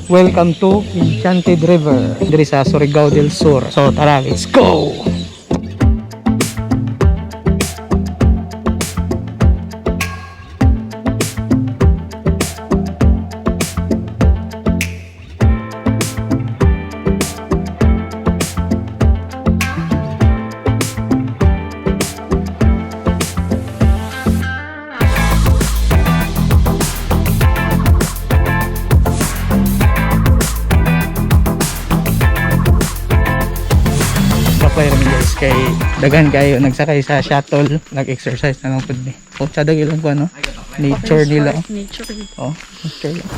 Welcome to Enchanted River diri sa Surigao del Sur. So tara, let's go! Baklay ra mi, guys, kay daghan kayo nagsakay sa shuttle, nag-exercise na lang pud mi. Oh, tsada ilang kuan, no? Nature nila. Oh. Nature. Oh, nature lang.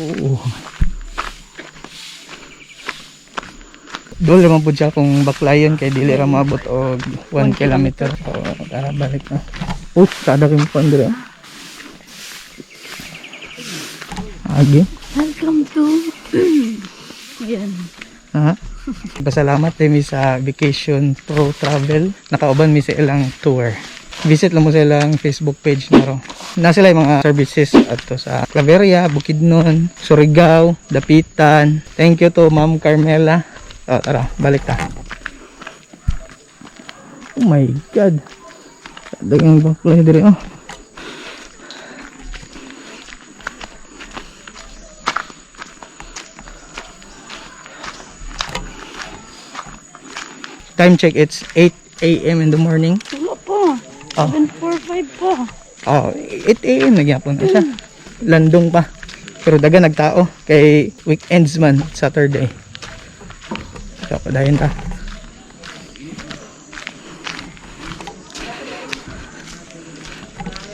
Oo. Dool naman po siya kung baklayon kay dili ra maabot og 1 kilometer. So, tara, balik na. Oh, sada kay mo kuan diri, oh. Agi. Welcome to... Yan. Ha? Pasalamat din mi sa Vacation Pro Travel. Nakauban mi sa ilang tour. Visit lang mo sa ilang Facebook page na ro. Na sila yung mga services ato sa Claveria, Bukidnon, Surigao, Dapitan. Thank you to Ma'am Carmela. Oh, tara, balik ta. Oh my God. Dagang baklay diri, oh. Time check, it's 8 a.m. in the morning. Wala pa. Oh. 7:45 pa. Oh, 8 a.m. nagyapon na siya. Landong pa. Pero daga nagtao kay weekends man, Saturday. So, padayon ta.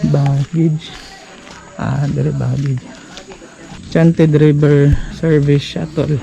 Baggage. Ah, dire baggage. Enchanted River Service Shuttle.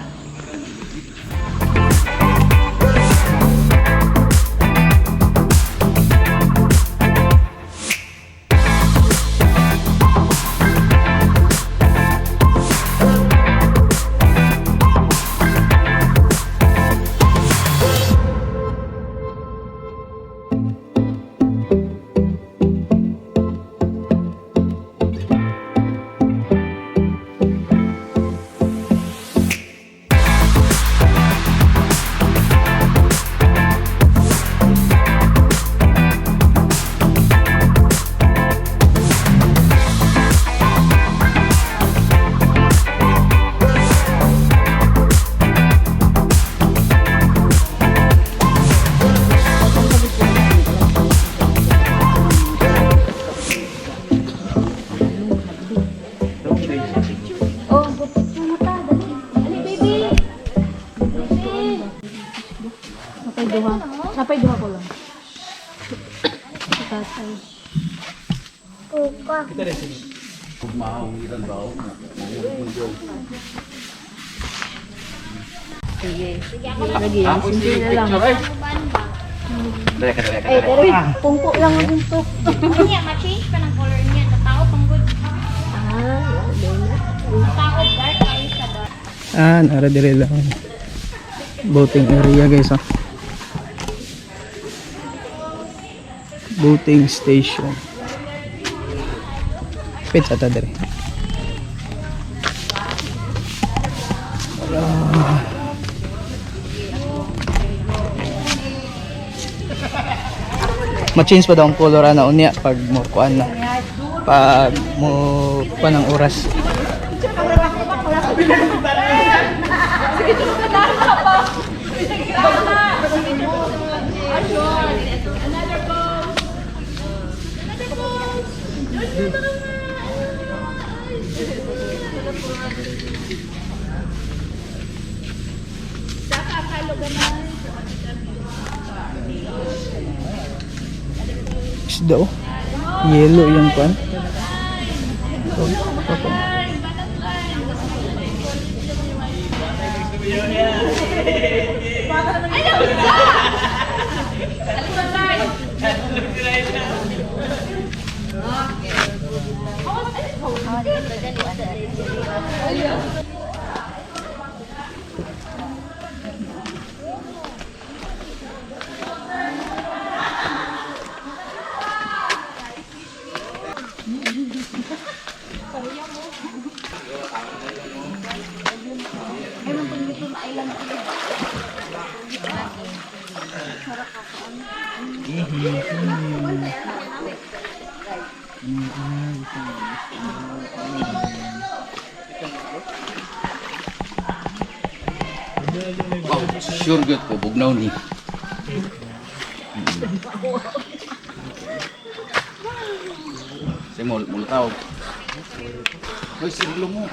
Oh, picture na ta. Dali. Dali, baby. Baby. Napay duha. Napay duha ko lang. Sa tatay. Sige. Lagi, simple na lang. Eh, pero pungko lang ang gunto. Niya, ma-change pa ng color niya. Tatao pang good. Ah, Tatao dark kayo sa dark. Ah, nara dire lang. Boating area, guys, oh. Boating station. Pizza ta dire. Ah. Ma-change pa daw ang color ana unya pag mo kuan na. Pag mo kuan ang oras. Isda, oh. Yellow yung kwan. Oh, okay. Oh, sure good ko bugnaw ni. Sa mo multaw. Hoy, sirlo mo.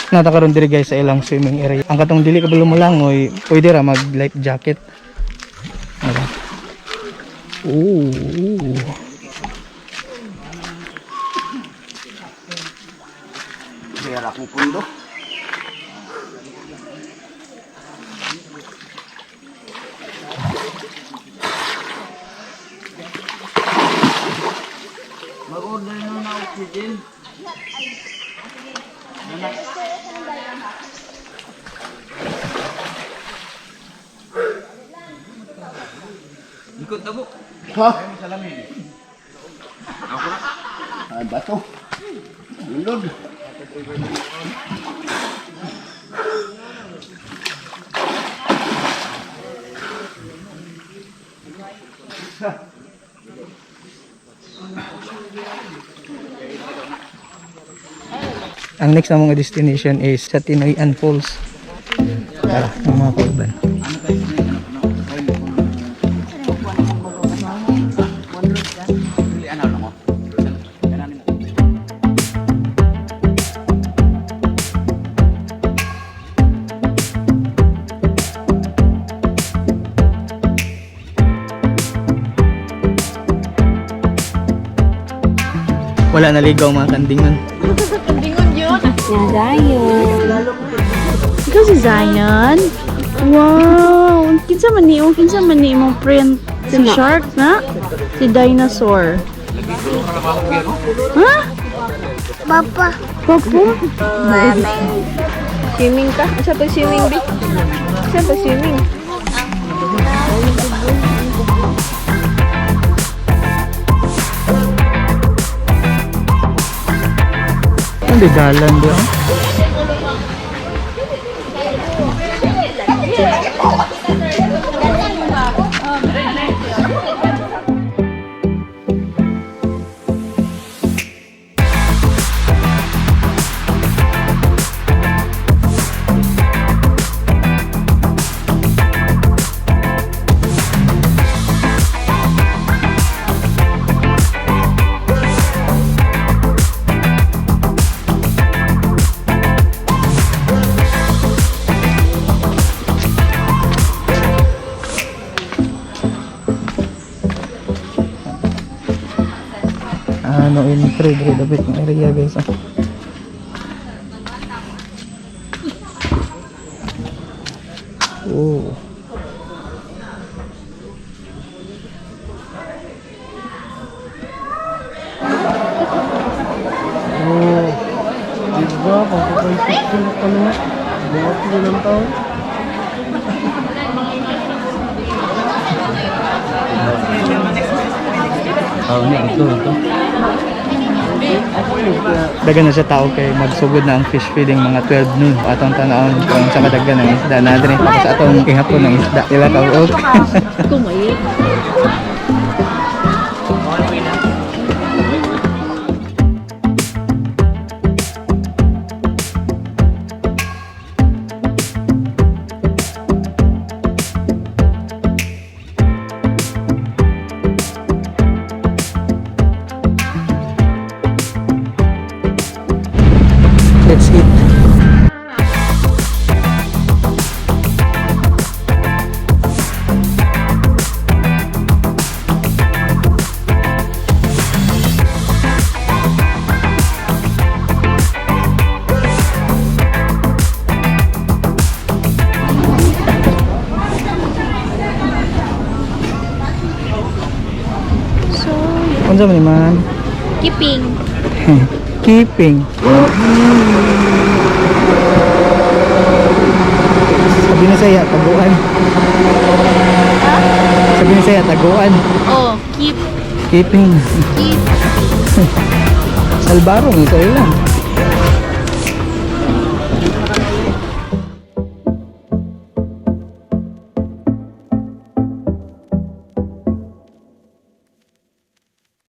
Nata karon diri guys sa ilang swimming area. Ang katong dili ka mulangoy, pwede ra mag life jacket. Diba? Ooh. Kaya ra akong pundo. Mag-order na na oxygen. Ikot na mo. Ha? Salamin. Ako na. Ay, bato. Lulod. Ang next na mga destination is sa Tinoyan Falls. Tara, ang mga kauban. Dili ano lang mo. Kanan mo. Wala naligaw mga kandingon. Yan, Zion. Ikaw si Zion? Wow! Kinsa man ni kinsa man ni imong print? Si shark na? Si dinosaur. Ha? Papa. Papa? Swimming ka? Asa pa swimming, Bi? Asa pa swimming? Ang dalan di oh. Ano entry diri dapat ng area guys. Ah. Oh. Oh. Diba? Pagpapay-picture ka na. Buhat ko ng tao. Tao ni ito ito. Dagan na siya tao kay magsugod na ang fish feeding mga 12 noon. Atong tanawon kung sa kadagan ng isda na diri tapos atong ihapon ng isda. Ila ka og. Kumayit. Let's eat. So, Unsa man ni ma'am? Keeping. Keeping. Sabi na saya, taguan. Sabi na saya, taguan. oh, keep. Skipping. Keep. Salbaro, sa ilan.